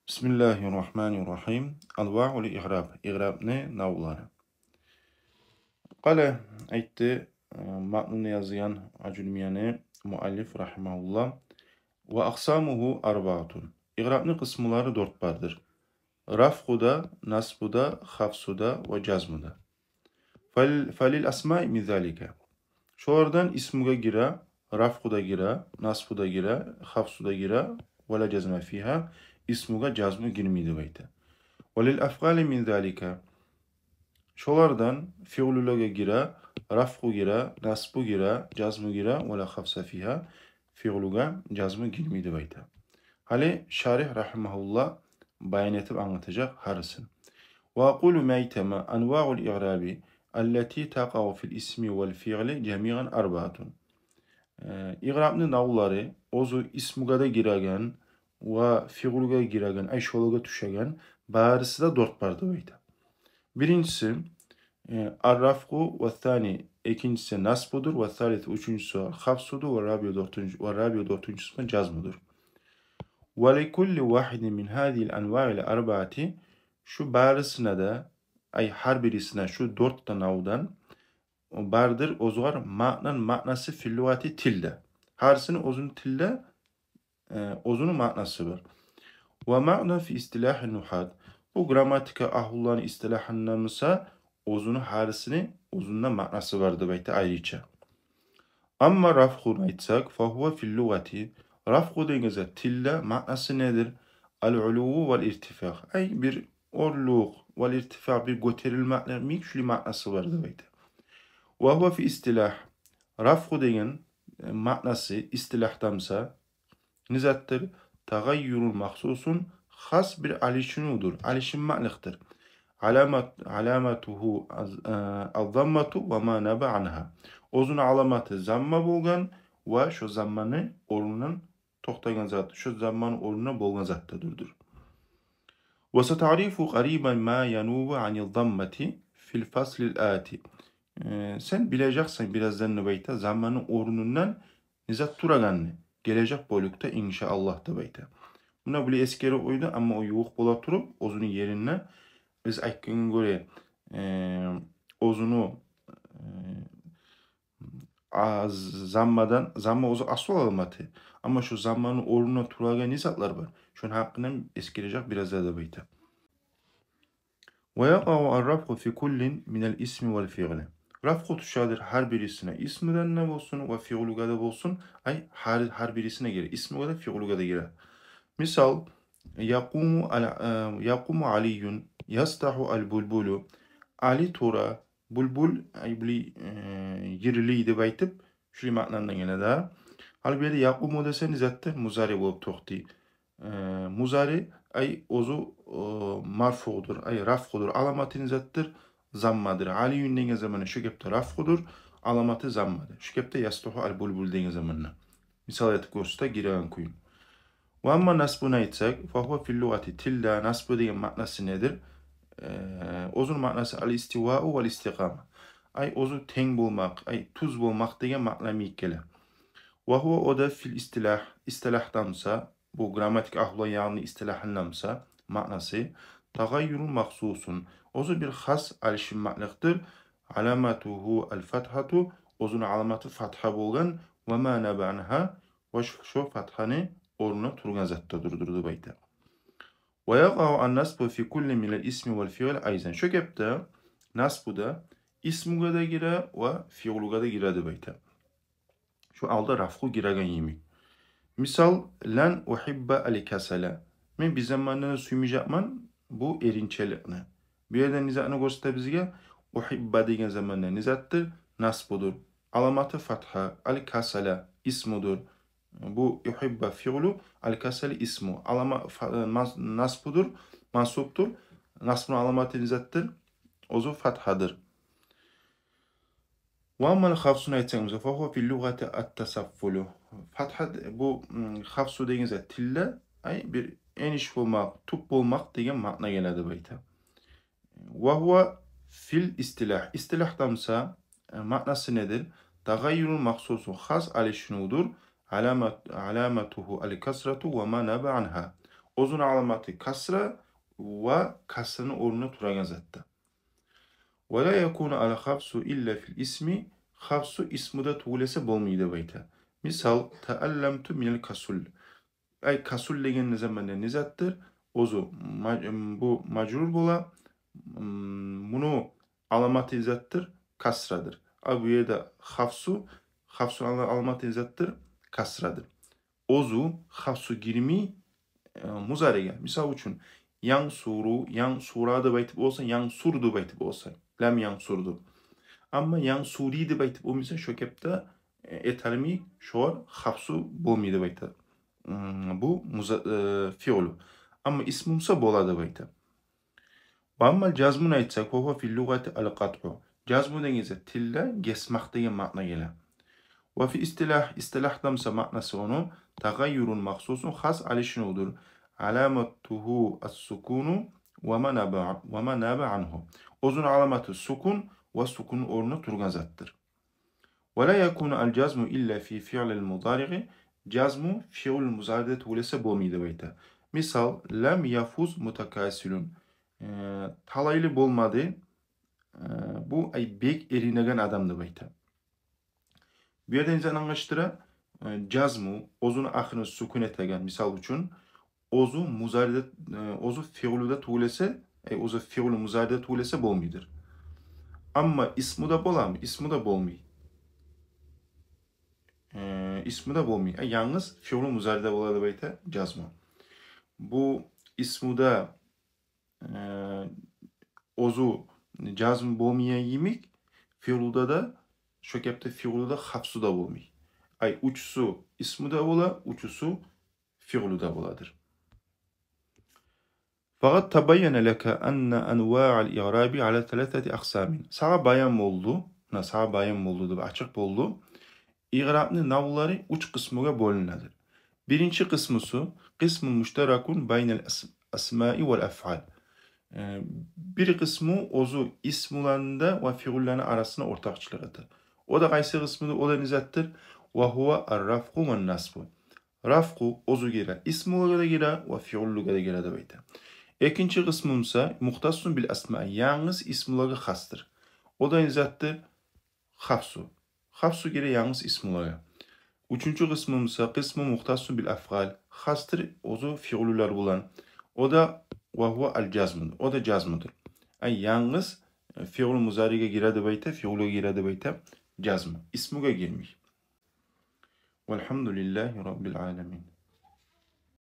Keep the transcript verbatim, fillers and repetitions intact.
بسم الله الرحمن الرحيم. أنواع الإعراب. Игърабны навлары. قال, айтды, э, матнуну язгъан Ажуррумияны муаллиф, рагьимагьуллагь. وأقسامه أربعة. Игърабны къысмулары дёрт бардыр. Рафгъу да, насбу да, хафзу да ва жазму да. فل-, فللأسماء من ذلك. Шолардан исмугъа гире, рафгъу да гире, насбу да гире, хафзу да гире, ولا جزم فيها, исмугъа жазму гирмей деп айта. وللأفعال من ذلك. Шолардан фиълулагъа гире, рафгъу гире, насбу гире, жазму гире, ولا خفض فيها, фиълугъа жазму гирмей деп айта. Гьали шаригь, рагьимагьуллагь, баян этип англатажакъ гьарисин. وأقول, мен айтаман, أنواع الإعراب التي تقع في الاسم والفعل جميعا أربعة. Э, игърабны навлары, оьзю исмугъа да гиреген ва фиълугъа гиреген, ай, шолагъа тюшеген, барысы да дёрт бар деп айта. Биринчиси, э, الرفع, والثاني, экинчиси насбудур, والثالث, уьчюнчюсю хафзудур, والرابع, дёртюнчю, والرابع, дёртюнчюсю жазмудур. ولكل واحد من هذه الأنواع الأربعة, шу барысына да, ай, гьар бирисине, шу дёрт де навдан бардыр оьзюгер معنى, маънасы, في اللغة, тилде. Гьарисини оьзюню тилде, э, оьзюню маънасы бар. ومعنى في اصطلاح النحاة. Бу грамматика агьлуланы истилагьында буса, оьзюню гьарисини оьзюнде маънасы бар деп айта айрыча. أما الرفع, айтсакъ, فهو في اللغة, рафгъу деген зат тилде маънасы недир? العلو والارتفاع. Ай, бир оьрлюк, والارتفاع, бир гётерилмеклик, микшли маънасы бар деп айта. وهو في الاصطلاح. Рафгъу деген, э, маънасы истилагьда буса, не затдыр? تغير مخصوص, хас бир алышынывдур, алышынмакълыкъдыр. علامة, علامته, э, الضمة وما ناب عنها. Оьзюню аламаты замма болгъан ва шо замманы орнундан токътагъан зат, шо замманы орнунда болгъан затдыр. وستعرف قريبا ما ينوب عن الضمة في الفصل الآتي. Э, сен билежексен бираздан деп айта замманы орнундан не зат турагъанны, гележек бёлюкде, иншааллагь, деп айта. Муна булай эсгерип къойду, амма о ювукъ бола туруп, оьзюню еринде, биз айтгъангъа гёре, э, оьзюню, э, а, заммадан, замма оьзю аслу аламаты. Амма шо замманы орнунда турагъан не затлар бар, шону гьакъындан эсгережек биразда деп айта. ويقع الرفع في كل من الاسم والفعل. Рафгъу тюшедир гьар бирисине, исмудан да болсун ва фиълугъа да болсун, ай, гьар, гьар бирисине гире, исмугъа да, фиълугъа да гире. Мисал, يقوم ال-, э, يقوم علي, يصدح البلبل. Али тура, булбул, ай, булай, э, йырлай деп айтып, шулай маънада геле да. Гьали бу ерде يقوم десе, не затдыр? Музари болуп токътай. Э, музари, ай, оьзю, э, марфугъдур, ай, рафгъудур. Аламаты не затдыр? Заммадыр. علي деген заманда шо гепде рафгъудур, аламаты заммадыр. Шо гепде يصدح البلبل деген заманда. Мисал этип гёрсете гиреген кюйюн. وأما النصب, айтсакъ, فهو في اللغة, тилде насбу деген маънасы недир? Э, оьзюню маънасы الاستواء والاستقامة. Ай, оьзю тенг болмакъ, ай, тюз болмакъ деген маъна йимик геле. وهو, о да, في الاصطلاح, истилагьда буса, бу грамматика агьлуланы, ягъни истилагьында буса, маънасы تغير مخصوص, оьзю бир хас алышынмакълыкъдыр. علامته الفتحة, оьзюню аламаты фатгьа болгъан, وما ناب عنها, ва шо, шо фатгьаны орнунда тургъан затда дурдур деп айта. ويقع النصب في كل من الاسم والفعل أيضا. Шо гепде насбу да исмугъа да гире ва фиълугъа да гире деп айта. Шо алда рафгъу гиреген йимик. Мисал, لن أحب الكسل. Мен бир заманда да сюймежекмен бу эринчеликни. Бу ерде не затны гёрсете бизге? أحب деген заманда не затдыр? Насбудур. Аламаты фатгьа. الكسل исмудур. Бу أحب фиълу, الكسل исму. Алама-, фа-, мас-, насбудур, мансубдур. Насбуну аламаты не затдыр? Оьзю фатгьадыр. وأما الخفض, айтсакъ буса, فهو في اللغة التسفل. Фатгьа, бу, м, хафзу деген зат тилде, ай, бир эниш болмакъ, тюп болмакъ деген маъна геле деп айта. وهو في الاصطلاح. Истилагьда буса, э, маънасы недир? تغير مخصوص, хас алышынывдур. علامة، علامته الكسرة وما ناب عنها. Оьзюню аламаты касра ва касраны орнуна турагъан затда. Ва ла якуну аль-хафсу илла фил исми, хафсу исмуда тюгюл эсе болмай деп айта. Мисал, таалламту миналь касул. Ай, касул деген не заманда не затдыр? Оьзю ма-, м, бу мажрур бола, м, муну аламаты не затдыр? Касрадыр. А бу ерде хафсу, хафсу ала-, аламаты не затдыр? Касрадыр. Оьзю хафсу гирмей, э, музариге. Мисал учун, янсуру, янсура деп айтып болса, янсур деп айтып болса, лам янсур деп. Амма янсури деп айтып болмайсан, шо кепде, э, эталмай, шогъар хафсу болмай деп айта. М, бу муза-, э, фиълу. Амма исму буса бола деп айта. Ва аммаль жазму айтсакъ, фа гьува фил лугъати аль-къатъу. Жазму деген зат тилде гесмек деген маъна геле. Ва фи истилагь, истилагьда буса маънасы ону тагъайюрун махсусун, хас алышынывдур. Аламатугьу ас-сукуну ва ма наба, ва ма наба ангьу. Оьзюню аламаты сукун ва сукунну орнуна тургъан затдыр. Ва ла якуну аль-жазму илла фи фиълиль музаригъи, жазму фиълу музариде тюгюл эсе болмай деп айта. Мисал, лам яфуз мутакасилун. Э, талайлы болмады, э, бу, ай, бек эринеген адам деп айта. Бу ерден инсан англашдыра, э, жазму, оьзюню ахырын сукун этеген, мисал учун, оьзю музариде, э, оьзю фиълуда тюгюл эсе, э, оьзю фиълу музариде тюгюл эсе болмайдыр. Амма исмуда боламы? Исмуда болмай. Э, исмуда болмай. Э, янгыз фиълу музариде бола деп айта жазму. Бу исмуда, э, оьзю жазму болмайгъан йимик, фиълуда да, шо кепде фиълуда хафсу да болмай. Ай, уьчюсю исмуда бола, уьчюсю фиълуда боладыр. Факъад табайяна лака анна анваъаль игъраби аля саласати акъсамин. Сагъа баян болду, муна сагъа баян болду деп ачыкъ болду. Игърабны навлары уьч къысмугъа бёлюнедир. Биринчи къысмусу, къисмун муштаракун байналь ас-, асмаи валь афъаль. Э, бир къысму оьзю исмуланы да ва фиълуланы арасына ортакъчылыкъ эте. О да къайсы къысмудур? О да не затдыр? Ва гьува ар-рафгъу ван насбу. Рафгъу оьзю гире, исмулагъа да гире ва фиълулагъа да гире деп айта. Экинчи къысму буса мухтассун биль асма, янгыз исмулагъа хасдыр. О да не затдыр? Хафсу. Хафсу гире янгыз исмулагъа. Уьчюнчю къысму буса къисму мухтассун биль афъаль, хасдыр оьзю фиълулар булан. О да ва гьува аль-жазму, о да жазмудур. Ай, янгыз, э, фиълу музариге гире деп айта, фиълугъа гире деп айта жазму. Исмугъа гирмей. Валь-гьамду лиллагьи раббиль аламин.